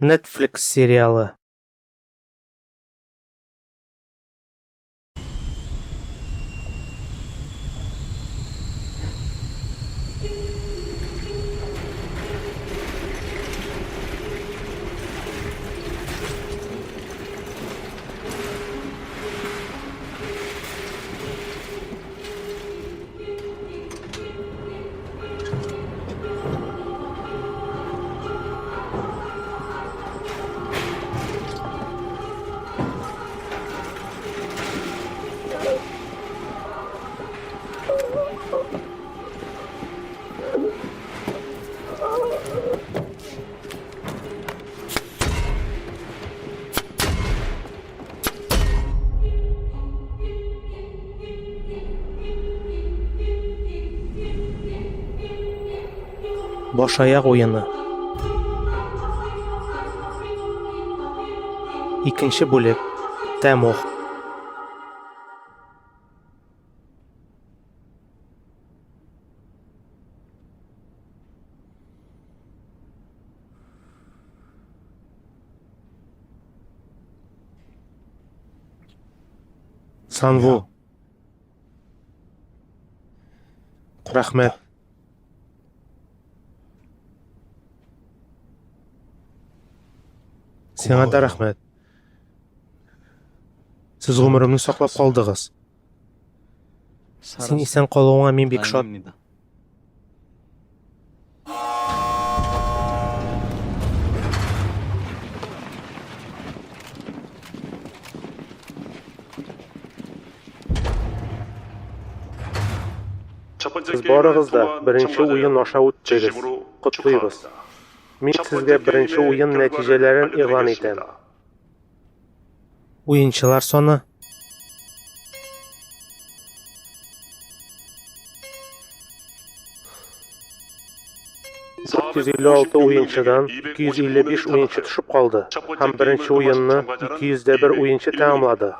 Netflix сериалы. Баш-аяк уены. Икенче бүлек. Тәмуг. Санву. Рәхмәт. Сиңа да рәхмәт. Сез гомеремне саклап калдыгыз. Син исән калуыңа мин бик шат. Сез барыгыз да беренче уен аша үттегез. Котлыйбыз. Мин сезгә беренче уен нәтиҗәләрен игълан итәм. Уенчылар саны 456 уенчыдан 255 уенчы төшеп калды һәм беренче уенны 201 уенчы тәмамлады.